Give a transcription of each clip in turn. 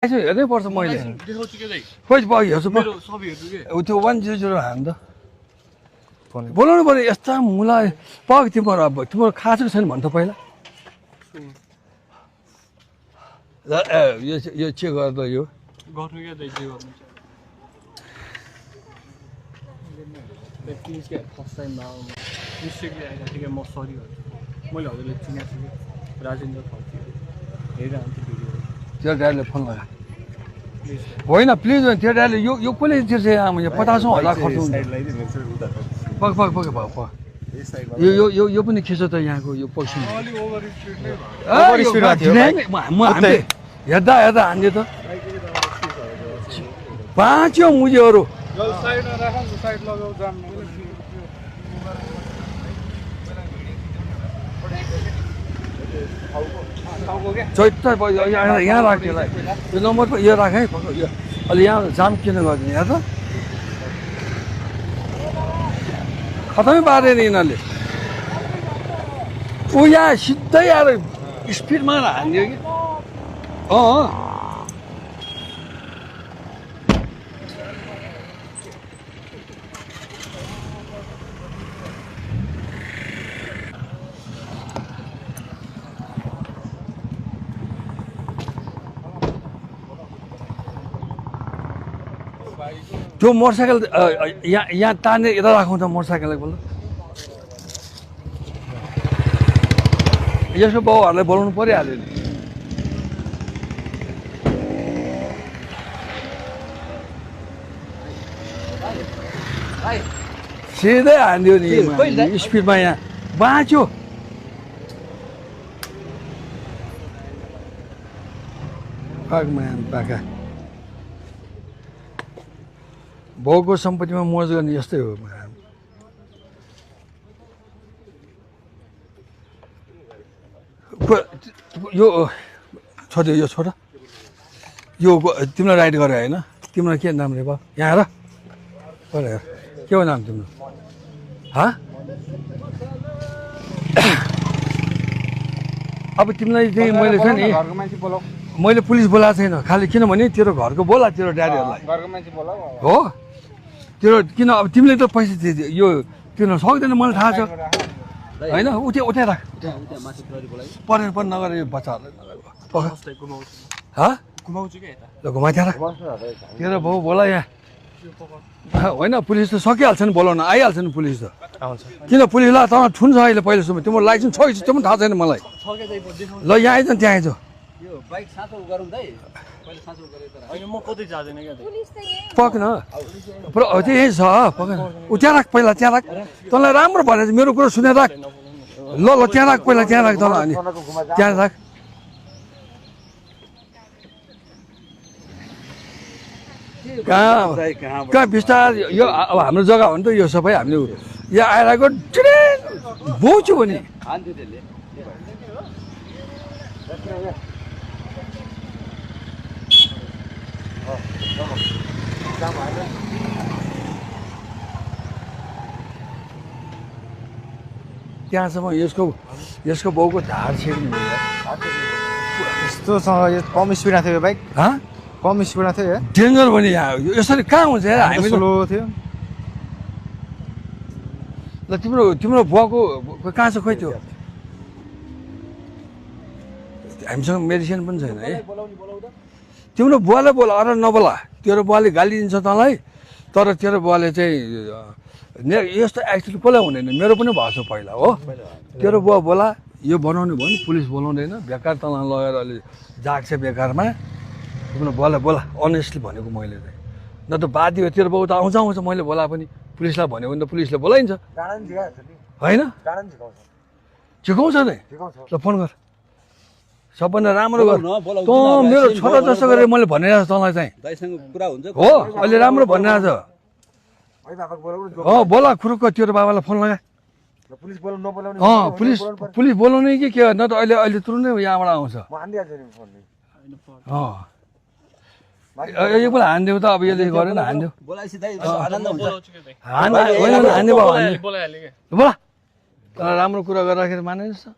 हेर्नै पर्छ मैले खोइ भयो हेर्छु त्यो 100 हान त बोलाउनु पर्यो यस्ता मुला पग तिम्रो खासो छैन भन् त पहिला यो चेक गर्दा यो गर्नु के दाइ जे गर्नु प्लिज के फर्स्ट टाइम मिस्टेकले आइराखेको म सरी भन्छु मैले हजुरले चिनाएको छु राजेन्द्र खड्की हेरिरहन्छु भिडियो त्यो ड्राइभरले फोन गर्यो होइन प्लिज त्यो ड्राइभरले यो कसले तिर्छ यहाँ 50,000 खर्च हुन्छ पग पग पग पग पग यो पनि खिच्छ त यहाँको यो पश्चिम हेर्दा हेर्दा हान्यो त पाँच्यो मुजेहरू चैत्र यहाँ राख त्यसलाई यो नम्बर यो राख है अलि यहाँ जाम किन गरिदिने यहाँ त खतमै पारेन यिनीहरूले ऊ यहाँ सिधै आएर स्पिडमा हान्यो कि त्यो मोटरसाइकल यहाँ तान्ने यता राखौँ त मोटरसाइकललाई बोल्नु यसो बाउहरूलाई बोलाउनु परिहाल्यो नि सिधै हान्दियो नि स्पिडमा यहाँ बाँच्यो बाका बाउको सम्पत्तिमा मोज गर्ने यस्तै हो यो छोड्यो यो छोड यो तिमीलाई राइड गरे होइन तिम्रो के नाम रे बा यहाँ हेर पर हेर के हो नाम तिम्रो अब तिमीलाई चाहिँ मैले छ नि मैले पुलिस बोलाएको छैन खालि किनभने तेरो घरको बोला तेरो ड्याडीहरूलाई हो तेरो किन अब तिमीले त पैसा यो तिर्न सक्दैन मलाई थाहा छ होइन उठ्या राख परेन पनि नगरे यो बच्चाहरूलाई ल घुमाइदिएर तेरो बाउ बोला यहाँ होइन पुलिस त सकिहाल्छ नि बोलाउन आइहाल्छ नि पुलिस त किन पुलिसलाई त ठुन छ अहिले पहिलासम्म तिम्रो लाइसेन्स छ त्यो पनि थाहा छैन मलाई ल यहाँ आइज त्यहाँ आइज पक्न त्यही छ पक्न त्यहाँ राख पहिला त्यहाँ राख तँलाई राम्रो भनेर मेरो कुरो सुनेर राख ल त्यहाँ राख पहिला त्यहाँ राख तँलाई अनि त्यहाँ राख कहाँ बिस्तार यो अब हाम्रो जग्गा हो नि त यो सबै हामीले यहाँ आइरहेको बोच्यो भने त्यहाँसम्म यसको बाउको धार छेक्ने यस्तोसँग यो कम स्पिडमा थियो बाइक कम स्पिडमा थियो डेन्जर भने यहाँ यसरी कहाँ हुन्छ हामी स्लो थियो ल तिम्रो बुवाको कहाँ छ खोइ त्यो हामीसँग मेडिसिन पनि छैन है तिम्रो बुवालाई बोला अरू नबोला तेरो बुवाले गाली दिन्छ तँलाई तर तेरो बुवाले चाहिँ यस्तो एक्सिडेन्ट कसलाई हुँदैन मेरो पनि भएको छ पहिला हो तेरो बुवा बोला यो बनाउने भयो नि पुलिस बोलाउँदैन बेकार तँलाई लगेर अलि जाग्छ बेकारमा तिम्रो बुवालाई बोला अनेस्टली भनेको मैले चाहिँ न त बाध्य हो तेरो बाउ त आउँछ मैले बोला पनि पुलिसलाई भन्यो भने त पुलिसले बोलाइन्छ होइन सिकाउँछ नि ल फोन गर सबभन्दा राम्रो गर तँ मेरो छोरा जस्तो गरेर मैले भनिरहेको छु तँलाई चाहिँ हो अहिले राम्रो भनिरहेको छ बोला खुरुक्क तेरो बाबालाई फोन लगा पुलिस बोलाउने कि के न त अहिले तुरुन्तै यहाँबाट आउँछ एक बेला हानिदेऊ त अब यसले गरेन हानिदेऊ बोला तर राम्रो कुरा गरिराखेर माने जस्तो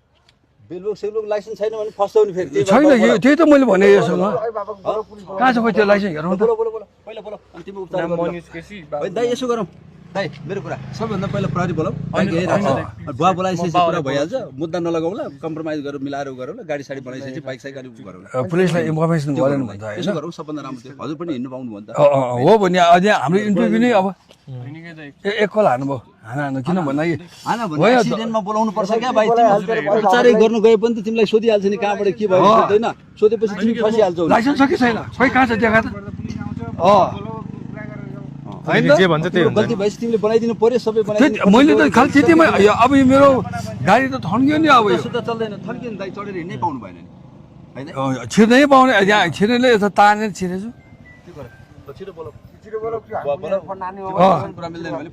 बेलुक सेलुक लाइसेन्स छैन भने फस्टाउने फेरि छैन त्यही त मैले भने यसोमा कहाँ छ खोइ त्यो लाइसेन्स हेरौँ त बोलो पहिला बोलो अनि तिमी उपचार गर्नु मनिष केसी दाइ यसो गरौँ दाइ मेरो कुरा सबैभन्दा पहिला प्रहरी बोलाऊ बुवा बोलाइसकेपछि कुरा भइहाल्छ मुद्दा नलगाउँला कम्प्रोमाइज गरेर मिलाएर गरौँला गाडी साडी बनाइसकेपछि बाइक साइक गाडी गरौँला पुलिसलाई इन्फर्मेसन गरेन भन्छ यसो गरौँ सबभन्दा राम्रो थियो हजुर पनि हिँड्नु पाउनु भयो नि त हो भने अझै हाम्रो इन्टरभ्यू नै अब एक कल हान्नुभयो हान किन भन्दाखेरि एक्सिडेन्टमा बोलाउनु पर्छ क्या भाइ उपचारै गर्नु गए पनि त तिमीलाई सोधिहाल्छ नि कहाँबाट के भयो सोध्दैन सोधेपछि तिमी फसिहाल्छौ लाइसेन्स छ कि छैन खोइ कहाँ छ देखा त जे भन्छ त्यही हुन्छ गल्ती भएपछि तिमीले बनाइदिनु पर्यो सबै बनाइदिनु मैले त खालि त्यतिमै अब यो मेरो गाडी त थन्कियो नि अब यसो त चल्दैन थन्कियो नि दाइ चढेर हिँड्नै पाउनु भएन नि होइन छिर्नै पाउने यहाँ छिर्नेले यता तानेर छिरेछु छिटो बोलाऊ अँ। कुरा मिल्दैन भने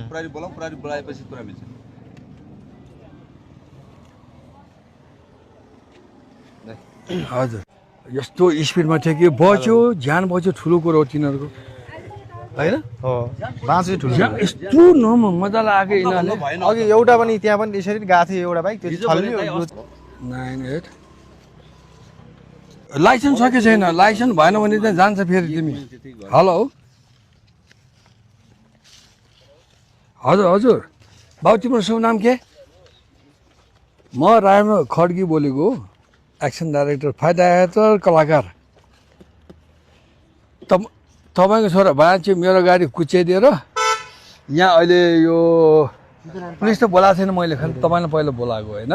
प्रहरी बोलाऊ प्रहरी बोलाएपछि कुरा मिल्छ हजुर यस्तो स्पिडमा थियो कि बच्यो ज्यान बच्यो ठुलो कुरो हो तिनीहरूको होइन हो बाँच्यो ठुलो यस्तो मजाले आएको यिनीहरूले अघि एउटा पनि त्यहाँ पनि यसरी गएको थियो एउटा बाइक त्यो छल्ने 98 लाइसेन्स छ कि छैन लाइसेन्स भएन भने चाहिँ जान्छ फेरि तिमी हेलो हजुर हजुर बाबु तिम्रो शुभ नाम के म राम खड्गी बोलेको एक्सन डाइरेक्टर फाइदा कलाकार तपाईँको छोरा बाँच्यो मेरो गाडी कुच्याइदिएर यहाँ अहिले यो पुलिस त बोलाएको छैन मैले खालि तपाईँलाई पहिला बोलाएको होइन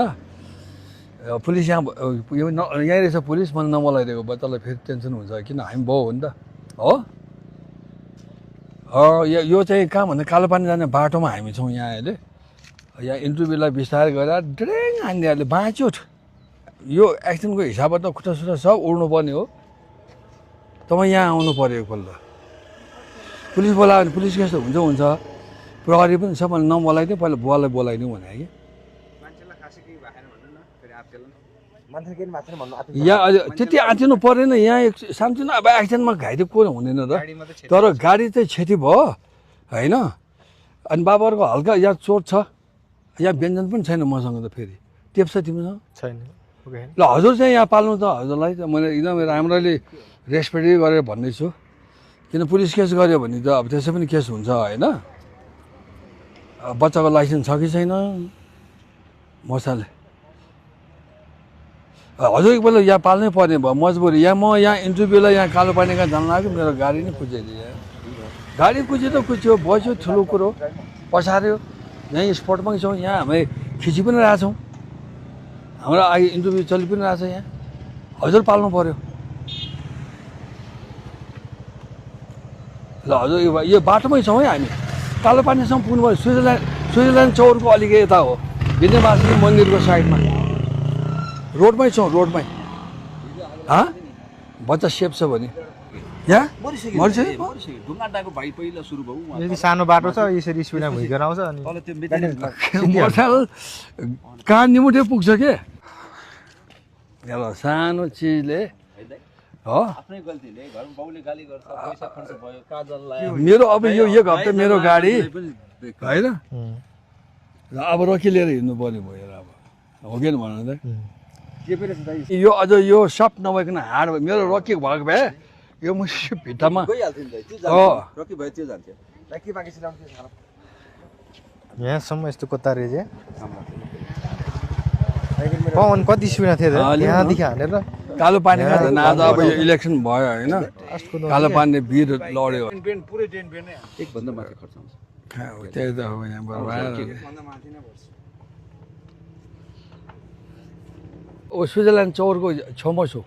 पुलिस यहाँ यहीँ रहेछ पुलिस मैले नबोलाइदिएको भए तँलाई फेरि टेन्सन हुन्छ किन हामी बाउ हो नि त हो यो चाहिँ कहाँ भन्दा कालो पानी जाने बाटोमा हामी छौँ यहाँ अहिले यहाँ इन्टरभ्यूलाई बिस्तारै गरेर ड्रेङ हान्नेहरूले बाँच्यो यो एक्सिडेन्टको हिसाबबाट त खुट्टा सुट्टा सब उड्नु पर्ने हो तपाईँ यहाँ आउनु पऱ्यो एकपल्ट पुलिस बोलायो भने पुलिस कस्तो हुन्छ हुन्छ प्रहरी पनि सबैले नबोलाइदियो पहिला बुवालाई बोलाइदिउँ भने कि यहाँ अहिले त्यति आँटिनु परेन यहाँ एक सानोतिनो अब एक्सिडेन्टमा घाइते को हुँदैन त तर गाडी चाहिँ क्षति भयो होइन अनि बाबाहरूको हल्का यहाँ चोट छ यहाँ व्यञ्जन पनि छैन मसँग त फेरि टेप छ तिमीसँग छैन ल हजुर चाहिँ यहाँ पाल्नु त हजुरलाई त मैले एकदमै राम्ररी रेस्पेक्टै गरेर भन्दैछु किन पुलिस केस गऱ्यो भने त अब त्यसै पनि केस हुन्छ होइन बच्चाको लाइसेन्स छ कि छैन मसाले हजुर एकपल्ट यहाँ पाल्नै पर्ने भयो मजबुरी यहाँ म यहाँ इन्टरभ्यूलाई यहाँ कालो पानी कहाँ जानु लाग्यो मेरो गाडी नै कुच्याइदियो गाडी कुच्यो त कुच्यो बस्यो ठुलो कुरो पछार्यो यहीँ स्पटमै छौँ यहाँ हामी खिची पनि रहेछौँ हाम्रो अहिले इन्टरभ्यू चलि पनि रहेछ यहाँ हजुर पाल्नु पऱ्यो ल हजुर यो बाटोमै छौँ है हामी कालो पानीसम्म पुग्नु पऱ्यो स्विजरल्यान्ड चौरको अलिकति यता हो विद्यावासी मन्दिरको साइडमा रोडमै छौँ रोडमै बच्चा सेफ छ भने यहाँ ढुङ्गाटाको भाइ पहिला सुरु भयो यदि सानो बाटो छ यसरी स्पिडमा भुइँकेर आउँछ अनि मोटरसाइकल कहाँ निमुटे पुग्छ के सानो चिजले हो आफ्नै गल्तीले घरमा बाउले गाली गर्छ पैसा खर्च भयो काजल लायो मेरो अब यो एक हप्ता मेरो गाडी होइन र अब रकी लिएर हिँड्नु पर्ने भयो अब हो कि भन त यो अझ यो सप नभइकन हाड भयो मेरो रकी भएको भए यो म भित्तामा रकी भयो त्यो जान्थ्यो यहाँसम्म यस्तो कता रहेछ पवन कति स्पिडमा थियो त यहाँदेखि हानेर कालो पानीमा झन् आज अब यो इलेक्सन भयो होइन कालो पानीले भिड लड्यो एकभन्दा माथि खर्च हुन्छ त्यही त हो यहाँ बर्बाद ओ स्विजरल्यान्ड चौरको छेउमा छु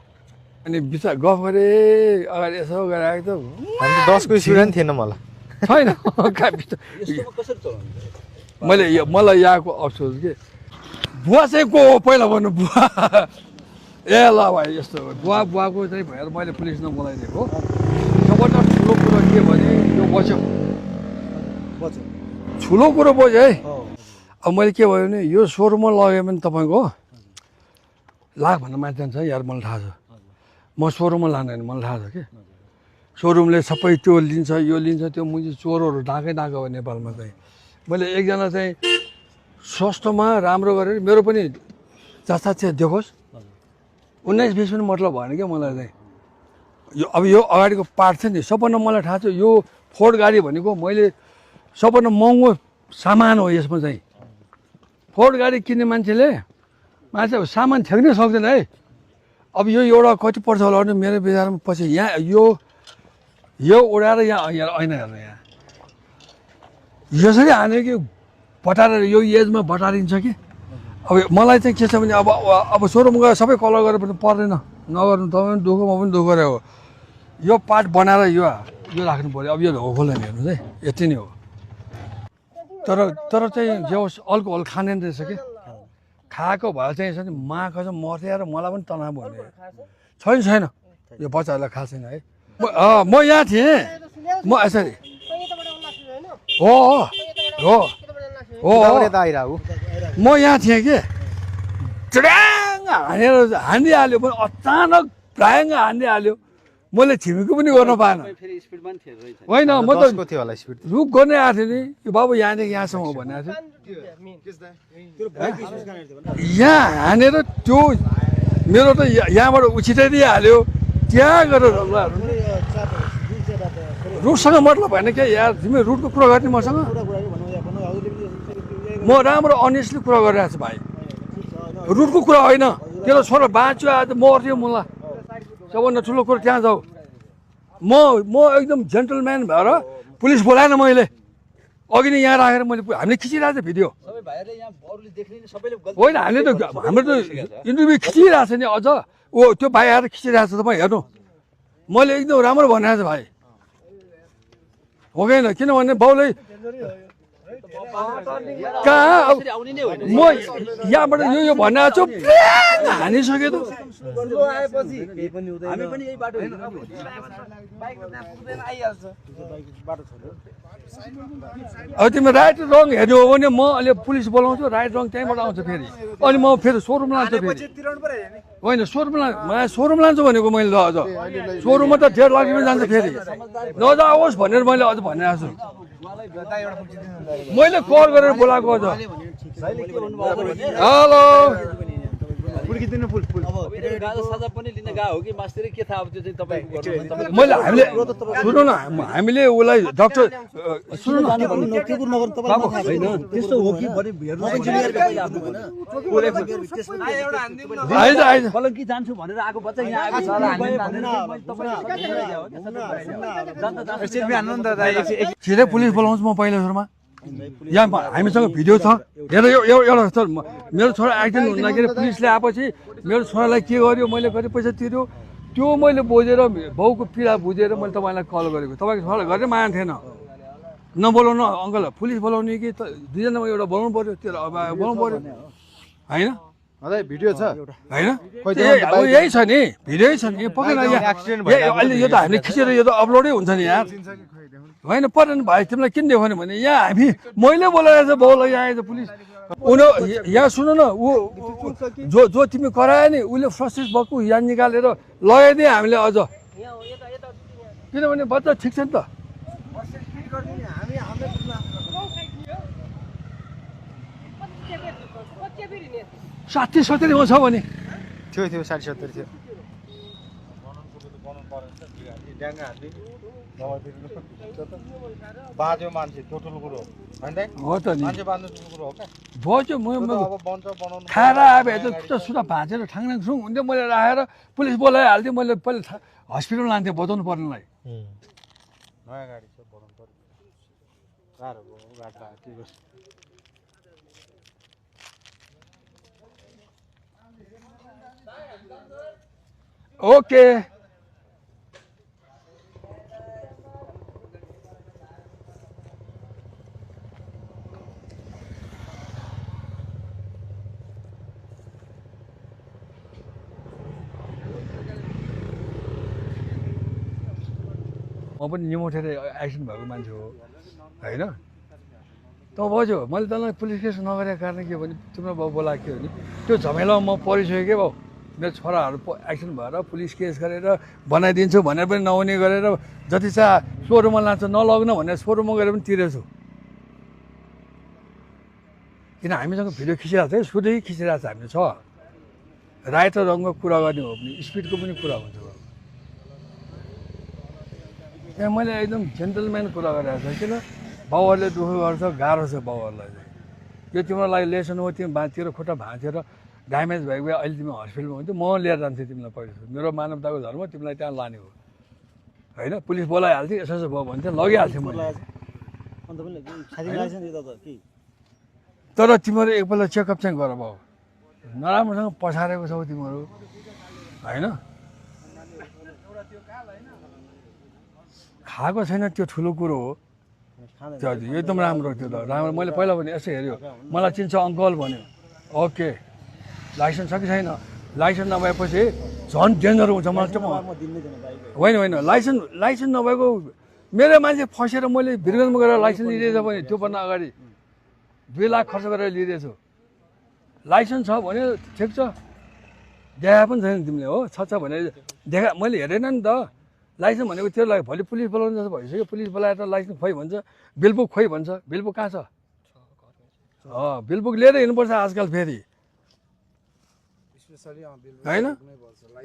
अनि बिचमा गफ गरेँ अगाडि यसो गरेर आएको त हामी 10 को स्पिड पनि थिएन मलाई छैन मैले मलाई यहाँको अफसोस के बुवा चाहिँ को हो पहिला भन्नु बुवा ए ल भाइ यस्तो बुवाको चाहिँ भएर मैले पुलिस नबोलाइदिएको त्योबाट ठुलो कुरो के भने यो बच्यो ठुलो कुरो बच्यो है अब मैले के भयो भने यो सोरुममा लगेँ भने तपाईँको लाखभन्दा माथि जान्छ यार मलाई थाहा छ म सोरुममा लाँदैन मलाई थाहा छ कि सोरुमले सबै त्यो लिन्छ यो लिन्छ त्यो मुझे चोरहरू ढाकै हो नेपालमा चाहिँ मैले एकजना चाहिँ सस्तोमा राम्रो गरेर मेरो पनि जस्ता चाहिँ देखोस् 19-20 पनि मतलब भएन क्या मलाई चाहिँ अब यो अगाडिको पार्ट छ नि सबभन्दा मलाई थाहा छ यो फोर्ड गाडी भनेको मैले सबभन्दा महँगो सामान हो यसमा चाहिँ फोर्ड गाडी किन्ने मान्छे सामान ठेक्नै सक्दैन है अब यो एउटा कति पर्छ होला भने मेरो विचारमा पछि यहाँ यो उडाएर यहाँ ऐना हेर्नु यहाँ यसरी हान्यो कि बटारेर यो एजमा बटारिन्छ कि अब मलाई चाहिँ के छ भने अब सोरुम गएर सबै कलर गरेर पनि पर्दैन नगर्नु तपाईँ पनि दुःख म पनि दुःख गरे हो यो पार्ट बनाएर यो राख्नु पऱ्यो अब यो खोलेन हेर्नु चाहिँ यति नै हो तर चाहिँ जे होस् अल्कोहल खाने रहेछ कि खाएको भए चाहिँ यसरी माखा चाहिँ मर्थे र मलाई पनि तनाव भन्ने छैन यो बच्चाहरूलाई खाएको छैन है म यहाँ थिएँ म यसरी हो म यहाँ थिएँ कि च्ड्याङ हानिहाल्यो पनि अचानक प्रायङ्ग हानिहाल्यो मैले छिमेको पनि गर्न पाएन होइन म त रुख गर्नै आएको थिएँ नि यो बाबु यहाँदेखि यहाँसम्म भनेको थिएँ यहाँ हानेर त्यो मेरो त यहाँबाट उछिटाइदिइहाल्यो त्यहाँ गएर रुटसँग मतलब भएन क्या यार तिमी रुटको कुरा गर्ने मसँग म राम्रो अनेस्टली कुरा गरिरहेको छु भाइ रुटको कुरा होइन तेरो छोरा बाँच्यो आज मर्थ्यो मलाई सबभन्दा ठुलो कुरो त्यहाँ जाऊ म एकदम जेन्टलम्यान भएर पुलिस बोलाएन मैले अघि नै यहाँ राखेर मैले हामीले खिचिरहेको थिएँ भिडियो होइन हामीले त हाम्रो त इन्टरभ्यू खिचिरहेको छ नि अझ त्यो भाइ आएर खिचिरहेको छ तपाईँ हेर्नु मैले एकदम राम्रो भनिरहेको छु भाइ हो कि होइन किनभने बाउले कहाँ म यहाँबाट यो भनिरहेको छु हानिसक्यो त अब तिमी राइट रङ हेर्नु हो भने म अहिले पुलिस बोलाउँछु राइट रङ त्यहीँबाट आउँछ फेरि अनि म फेरि सोरुम लान्छु फेरि होइन सोरुम लान्छु भनेको मैले अझ सोरुममा त 1.5 लाख रुपियाँ जान्छ फेरि नजाओस् भनेर मैले अझ भनिरहेको छु मैले कल गरेर बोलाएको अझ हेलो मैले सुन्नु न हामीले उसलाई डक्टर सुन्नु छिटै पुलिस बोलाउँछु म पहिला सुरुमा यहाँ हामीसँग भिडियो छ हेर एउटा मेरो छोरा एक्सिडेन्ट हुँदाखेरि पुलिसले आएपछि मेरो छोरालाई के गर्यो मैले कति पैसा तिर्यो त्यो मैले बुझेर बाउको पीडा बुझेर मैले तपाईँलाई कल गरेको तपाईँको छोरालाई घरै माया थिएन नबोलाउनु अङ्कल पुलिस बोलाउने कि दुईजनामा एउटा बोलाउनु पऱ्यो त्यो बोलाउनु पऱ्यो होइन भिडियो छ होइन यही छ नि भिडियो छ नि पक्कै अहिले यो त हामीले खिचेर यो त अपलोडै हुन्छ नि यार होइन परेन भाइ तिमीलाई किन देखाउने भने यहाँ हामी मैले बोलाएर बाउलाई यहाँ आएछ पुलिस यहाँ सुन न जो तिमी करायो नि उसले फ्रस्ट्रेट भएको यहाँ निकालेर लगाइदियो हामीले अझ किनभने बच्चा ठिक छ नि त 60-70 हो छ भने थियो 60-70 थियो बाज्यो मान्छे टोटल कुरो हो त नि मान्छे बाँध्नु कुरो हो क्या बज्यो म खाएर आए त खुट्टा सुट्टा भाँचेर ठाङनाङ सुङ हुन्थ्यो मैले राखेर पुलिस बोलाइहाल्थेँ मैले पहिला हस्पिटल लान्थेँ बचाउनु पर्नेलाई नयाँ गाडी छ बनाउनु पर्यो गाह्रो भयो गाडी के गर्छ ओके म पनि निमोठेर एक्सिडेन्ट भएको मान्छे हो होइन त बज्यो मैले तँलाई पुलिस केस नगरेको कारण के भने तिम्रो बाउ बोलाएको के हो नि त्यो झमेलामा म परिसकेँ के बाउ मेरो छोराहरू एक्सिडेन्ट भएर पुलिस केस गरेर बनाइदिन्छु भनेर पनि नहुने गरेर जति चाहिँ सोरुममा लान्छ नलग्न भनेर सोरुममा गएर पनि तिरेछु किन हामीसँग भिडियो खिचिरहेको थियो सुरुदेखि खिचिरहेको छ हामीले छ राइट र रङको कुरा गर्ने हो भने स्पिडको पनि कुरा हुन्छ यहाँ मैले एकदम जेन्टलम्यान कुरा गरिरहेको छु किन बाउहरूले दुःख गर्छ गाह्रो छ बाउहरूलाई चाहिँ यो तिम्रो लागि लेसन हो तिमी तेरो खुट्टा भाँचेर ड्यामेज भएको भए अहिले तिमी हस्पिटलमा हुन्थ्यो म लिएर जान्थेँ तिमीलाई पहिला मेरो मानवताको धर्म तिमीलाई त्यहाँ लाने हो होइन पुलिस बोलाइहाल्थ्यो यसो यसो भयो भने चाहिँ लगिहाल्थेँ मैले तर तिमीहरू एकपल्ट चेकअप चाहिँ गर बाउ नराम्रोसँग पछारेको छौ तिमीहरू होइन खाएको छैन त्यो ठुलो कुरो हो त्यो एकदम राम्रो त्यो त राम्रो मैले पहिला भने यसो हेऱ्यो मलाई चिन्छ अङ्कल भन्यो ओके लाइसेन्स छ कि छैन लाइसेन्स नभएपछि झन् डेन्जर हुन्छ मलाई चाहिँ होइन लाइसेन्स नभएको मेरो मान्छे फसेर मैले भिरगन्जमा गएर लाइसेन्स लिइरहेछ भने त्योभन्दा अगाडि 2 लाख खर्च गरेर लिइरहेछु लाइसेन्स छ भने ठिक छ देखा पनि छैन तिमीले हो छ भने देखा मैले हेरेन नि त लाइसेन्स भनेको त्यो लागि भोलि पुलिस बोलाउनु जस्तो भइसक्यो पुलिस बोलाएर त लाइसेन्स खोइ भन्छ बिलबुक खोइ भन्छ बिलबुक कहाँ छ बिलबुक लिएर हिँड्नुपर्छ आजकल फेरि होइन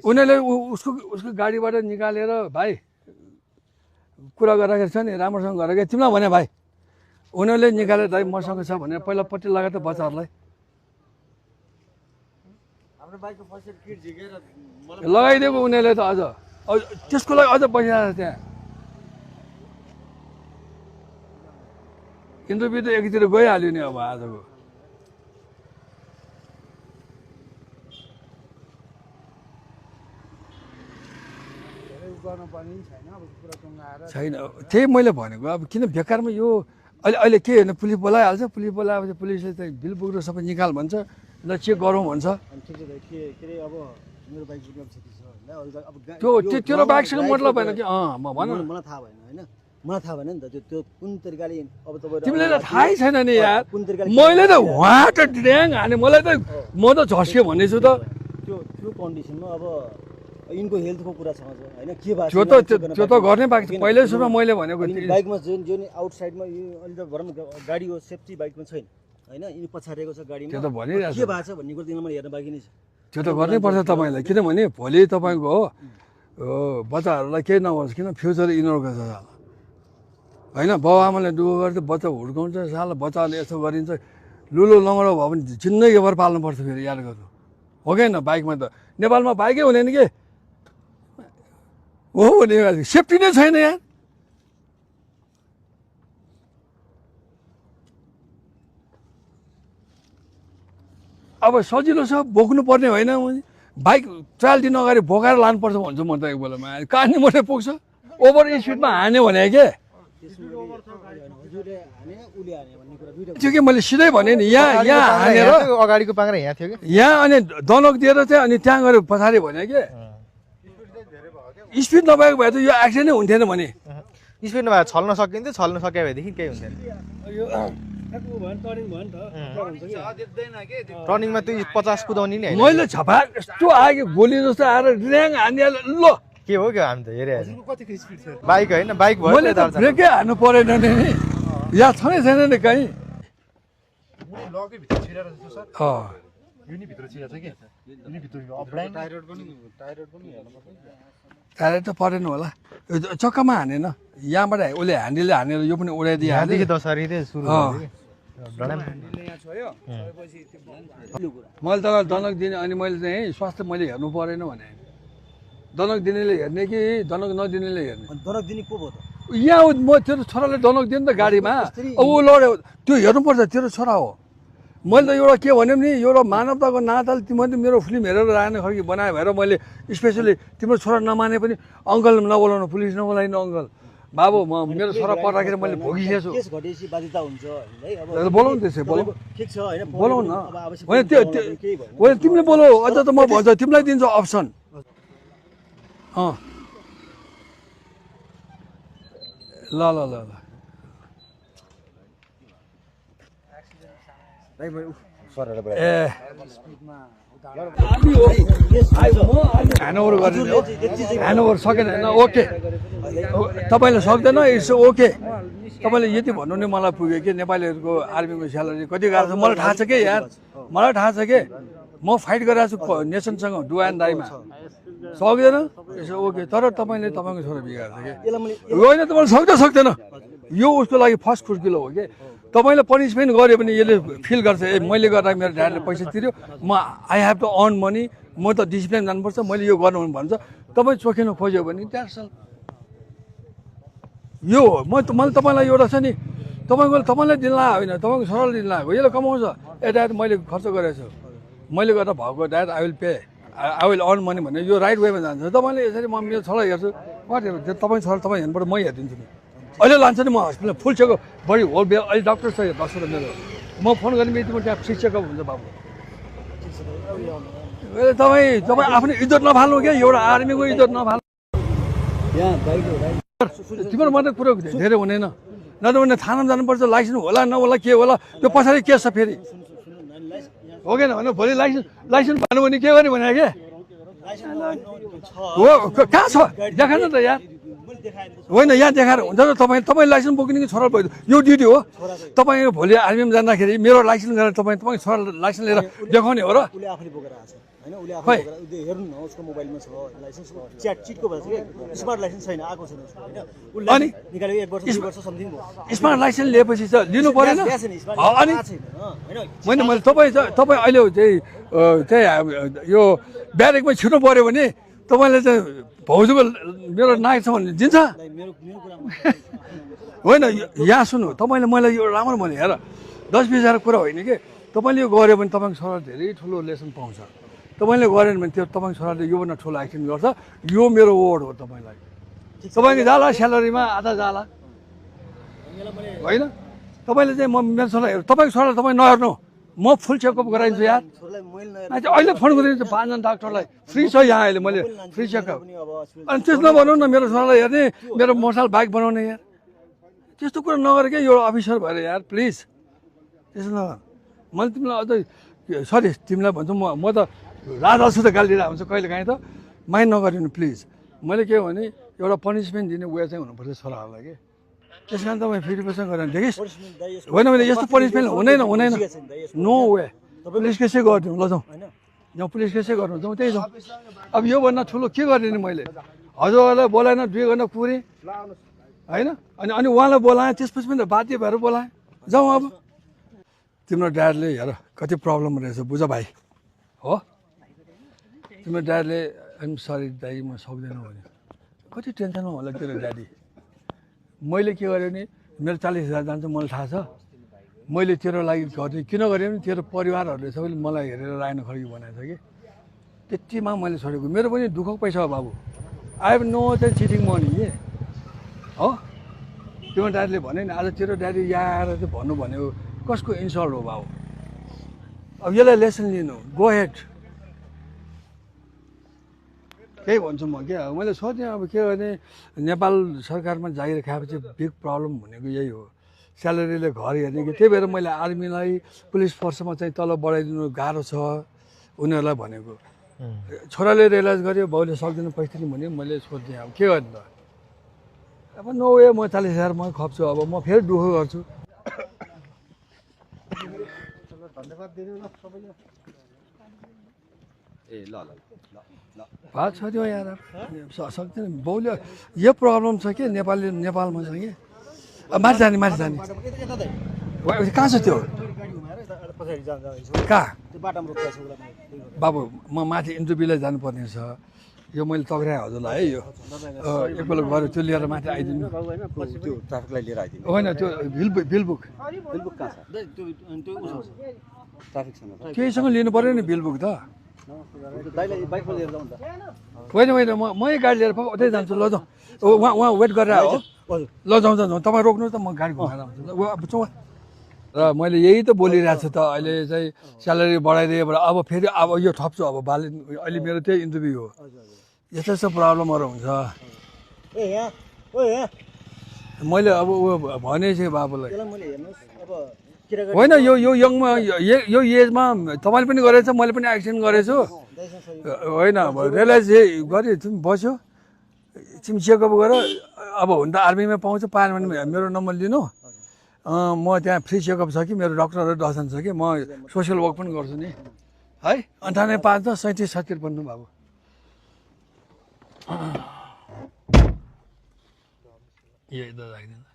उनीहरूले उसको गाडीबाट निकालेर भाइ कुरा गर्दाखेरि छ नि राम्रोसँग गरेको तिमीलाई भने भाइ उनीहरूले निकालेर दाइ मसँग छ भनेर पहिला पट्टि लगाएर त बच्चाहरूलाई लगाइदिएको उनीहरूले त अझ त्यसको लागि अझ बसिरहेको छ त्यहाँ इन्द्रवीर त एकतिर गइहाल्यो नि अब आजको छैन त्यही मैले भनेको अब किन बेकारमा यो अहिले के होइन पुलिस बोलाइहाल्छ पुलिस बोलाएपछि पुलिसले चाहिँ बिल बुक र सबै निकाल भन्छ ल चेक गरौँ भन्छ त्यो तेरो बाइकसँग मतलब भएन कि म भन मलाई थाहा भएन होइन मलाई थाहा भएन नि त त्यो कुन तरिकाले अब तपाईँ तिमीलाई त थाहै छैन नि यार मैले त उहाँ त ड्याङ हाने मलाई त म त झस्के भनेछु त त्यो कन्डिसनमा अब यिनको हेल्थको कुरा छ होइन के भएको त्यो त गर्नै बाँकी छ पहिल्यै सुरुमा मैले भनेको बाइकमा जुन आउटसाइडमा यो अहिले त भनौँ गाडीको सेफ्टी बाइकमा छैन होइन यिनी पछाडिएको छ गाडीमा त्यो त भनिरहेको के भएको छ भन्ने कुरा मैले हेर्न बाँकी नै छ त्यो त गर्नै पर्छ तपाईँलाई किनभने भोलि तपाईँको बच्चाहरूलाई केही नहोस् किन फ्युचर यिनीहरूको छ साला होइन बाउ आमाले दुःख गर्छ बच्चा हुर्काउँछ साला बच्चाहरूले यसो गरिन्छ लुलो लङ्गडो भयो भने जिन्दगीभर पाल्नुपर्छ फेरि याद गर्नु हो कि होइन बाइकमा त नेपालमा बाइकै हुँदैन के हो भने सेफ्टी नै छैन यहाँ अब सजिलो छ बोक्नु पर्ने होइन बाइक ट्रायल दिन अगाडि बोकाएर लानुपर्छ भन्छु म त एक बेलामा कहाँनिर मात्रै पुग्छ ओभर स्पिडमा हान्यो भने के त्यो के मैले सिधै भने नि यहाँ हानेर अगाडिको पाङ्रा यहाँ थियो कि यहाँ अनि दनक दिएर चाहिँ अनि त्यहाँ गएर पछाडि भने के स्पिड नभएको भए त यो एक्सिडेन्ट नै हुन्थेन भने स्पिड नभए छल्न सकिन्थ्यो छल्न सके भएदेखि केही हुन्थेन टर्निङमा त्यो 50 कुदाउने नि मैले छपा यस्तो आयो गोली जस्तो आएर ड्याङ हानिहाल्यो ल के हो क्या हामी त हेरिहाल्छ बाइक होइन बाइक भयो मैले त ब्रेकै हान्नु परेन नि यहाँ छँदै छैन नि कहीँ टायर त परेन होला चक्कामा हानेन यहाँबाट उसले ह्यान्डलले हानेर यो पनि उडाइदियो मैले त दनक दिने अनि मैले चाहिँ स्वास्थ्य मैले हेर्नु परेन भने दनक दिनेले हेर्ने कि दनक नदिनेले हेर्ने दनक दिने को भयो त यहाँ म तेरो छोराले दनक दिनु त गाडीमा अब ऊ लड्यो त्यो हेर्नुपर्छ तेरो छोरा हो मैले त एउटा के भन्यो नि एउटा मानवताको नाताले तिमीले मेरो फिल्म हेरेर राख्ने खालको बनायो भएर मैले स्पेसली तिम्रो छोरा नमाने पनि अङ्कल नबोलाउनु पुलिस नबोलाइनु अङ्कल बाबु म मेरो छोरा पठाएर मैले भोगिसकेको छु केस घटेपछि बाध्यता हुन्छ है अब बोलाउनु त्यसै बोलाउ ठिक छ हैन बोलाउ न होइन त्यो होइन तिमीले बोलाऊ अझ त म भन्छु तिमीलाई दिन्छु अप्सन ल ल ल ल ए ह्यान्डओभर गरिदिनु ह्यान्डओभर सकेन होइन ओके तपाईँले सक्दैन इट्स ओके तपाईँले यति भन्नु नि मलाई पुग्यो कि नेपालीहरूको आर्मीको स्यालेरी कति गाह्रो छ मलाई थाहा छ कि यार मलाई थाहा छ कि म फाइट गरिरहेको छु नेसनसँग डुवान दाईमा सक्दैन यसो ओके तर तपाईँले तपाईँको छोरा बिगार्छ कि होइन तपाईँले सक्दैन यो उसको लागि फर्स्ट खुर्किलो हो कि तपाईँले पनिसमेन्ट गऱ्यो भने यसले फिल गर्छ ए मैले गर्दा मेरो ड्याडले पैसा तिर्यो म I have to earn money म त डिसिप्लिन जानुपर्छ मैले यो गर्नु भन्छ तपाईँ चोखिन खोज्यो भने द्याट्स अल यो हो मैले तपाईँलाई एउटा छ नि तपाईँलाई दिन ला होइन तपाईँको छोराले दिन लागेको यसले कमाउँछ ए ड्याड मैले खर्च गरेको छु मैले गर्दा भएको dad I will pay I will earn money भन्ने यो राइट वेमा जान्छ तपाईँले यसरी म मेरो छोरा हेर्छु वाट तपाईँ छोरा तपाईँ हेर्नुबाट म हेरिदिन्छु नि अहिले लान्छ नि म हस्पिटल फुल चेकअप बडी होल बे अहिले डक्टर छ डक्टर मेरो म फोन गर्ने बित्तिमा त्यहाँ फ्री चेकअप हुन्छ बाबु तपाईँ आफ्नो इज्जत नफाल्नु क्या एउटा आर्मीको इज्जत नफाल्नु तिम्रो मात्रै कुरो धेरै हुँदैन नत्र भने थानामा जानुपर्छ लाइसेन्स होला नहोला के होला त्यो पछाडि के छ फेरि हो कि भने भोलि लाइसेन्स भन्नु भने के गर्ने भने के हो कहाँ छ देखाएन त यार होइन यहाँ देखाएर हुन्छ त तपाईँ लाइसेन्स बोक्ने कि छोरा भयो यो ड्युटी हो तपाईँ भोलि आर्मीमा जाँदाखेरि मेरो लाइसेन्स गरेर तपाईँ छोरा लाइसेन्स लिएर देखाउने हो र होइन उसले आफै हेर्नु न उसको मोबाइलमा छ लाइसेन्स चिटको भन्छ कि स्मार्ट लाइसेन्स छैन आएको छैन उसको होइन उसले निकालेको 1 वर्ष 2 वर्ष समथिङ भयो स्मार्ट लाइसेन्स लिएपछि चाहिँ लिनु परेन अनि मैले तपाईँ अहिले चाहिँ यो ब्यारेकमा छिर्नु पऱ्यो भने तपाईँले चाहिँ भाउजूको मेरो नाक छ भने दिन्छ होइन यहाँ सुन्नु तपाईँले मैले यो राम्रो भने हेर 10-20 कुरा होइन कि तपाईँले यो गऱ्यो भने तपाईँको छोरा धेरै ठुलो लेसन पाउँछ तपाईँले गरेन भने त्यो तपाईँको छोराले योभन्दा ठुलो एक्सन गर्छ यो मेरो वर्ड हो तपाईँलाई तपाईँको जाला स्यालेरीमा आधा जाला होइन तपाईँले चाहिँ म मेरो छोरा हेर्नु तपाईँको छोरालाई तपाईँ नहेर्नु म फुल चेकअप गराइदिन्छु यार अहिले फोन गरिदिन्छु 5 जना डाक्टरलाई फ्री छ यहाँ अहिले मैले फ्री चेकअप अनि त्यस्तो नभनौँ न मेरो छोरालाई हेर्ने मेरो मोटरसाइकल बाइक बनाउने यार त्यस्तो कुरा नगरेर क्या यो अफिसर भएर यार प्लिज त्यस्तो नगर मैले तिमीलाई अझै सरी तिमीलाई भन्छु म त राजासित गाली दिएर हुन्छ कहिले काहीँ त माइन्ड नगरिनु प्लिज मैले के भने एउटा पनिसमेन्ट दिने वे चाहिँ हुनुपर्छ छोराहरूलाई कि त्यस कारण तपाईँ फेरि पैसा गरेर देखिस् होइन मैले यस्तो पनिसमेन्ट हुँदैन नो वे पुलिस केसै गरिदिउँ ल जाउँ जाउँ पुलिस केसै गर्नु जाउँ त्यही जाउँ अब योभन्दा ठुलो के गरिदिने मैले हजुरलाई बोलाएन 2 घन्टा कुरेँ होइन अनि उहाँलाई बोलाएँ त्यसपछि पनि बाध्य भएर बोलाएँ जाउँ अब तिम्रो ड्याडले हेर कति प्रब्लम रहेछ बुझ भाइ हो तिम्रो ड्याडले आइम सरी दाइ म सक्दैन भने कति टेन्सनमा होला तेरो ड्याडी मैले के गरेँ नि मेरो 40,000 जान्छ मलाई थाहा छ मैले तेरो लागि गर्ने किन गरेँ भने तेरो परिवारहरूले सबैले मलाई हेरेर रायन खड्की बनाएको छ कि त्यतिमा मैले छोडेको मेरो पनि दुःखको पैसा हो बाबु आई हेभ नो चाहिँ चिटिङ मनी के हो तिम्रो ड्याडीले भने नि आज तेरो ड्याडी यहाँ आएर चाहिँ भन्नु भनेको कसको इन्सल्ट हो बाबु अब यसलाई लेसन लिनु गो हेड केही भन्छु म के मैले सोचेँ अब के भने नेपाल सरकारमा जागिर खाएपछि बिग प्रब्लम भनेको यही हो स्यालेरीले घर हेर्ने कि त्यही भएर मैले आर्मीलाई पुलिस फोर्समा चाहिँ तल बढाइदिनु गाह्रो छ उनीहरूलाई भनेको छोराले रियलाइज गर्यो बाउले सक्दैन पैसा भन्यो मैले सोध्थेँ अब के गर्ने त अब नो वे म 40,000 म खप्छु अब म फेरि दुःख गर्छु धन्यवाद दिनु न सबैले ए ल ल बात छ त्यो यार सक्दैन बाउले यो प्रब्लम छ कि नेपालमा छ कि माथि जाने कहाँ छ त्यो कहाँ बाबु म माथि इन्टरभ्यूलाई जानुपर्ने छ यो मैले तक्राएँ हजुरलाई है यो एकपल्ट गऱ्यो त्यो लिएर माथि आइदिनु त्यो ट्राफिकलाई लिएर आइदिनु होइन त्यो बिलबुक कहाँ छ ट्राफिक छैन केहीसँग लिनु पऱ्यो नि बिलबुक त दाइलाई बाइकमा लिएर जाउँ त होइन मै गाडी लिएर उतै जान्छु ल जाउँ उहाँ वेट गरेर हो ल जाउँ तपाईँ रोक्नु त म गाडी घुमाएर आउँछु र मैले यही त बोलिरहेको छु त अहिले चाहिँ स्यालेरी बढाइदिएबाट अब फेरि अब यो थप्छु अब बाले अहिले मेरो त्यही इन्टरभ्यू हो यस्तो यस्तो प्रब्लमहरू हुन्छ मैले अब भनेको छु बाबुलाई होइन यो यङमा यो एजमा तपाईँले पनि गरेछ मैले पनि एक्सिडेन्ट गरेछु होइन अब रियलाइज गरेँ तिमी बस्यो तिमी चेकअप गर अब हुन त आर्मीमा पाउँछ पाएन भने मेरो नम्बर लिनु म त्यहाँ फ्री चेकअप छ कि मेरो डक्टरहरू 10 जना छ कि म सोसियल वर्क पनि गर्छु नि है 98 5 37 70 बन्नु बाबु यही त राखिदिनु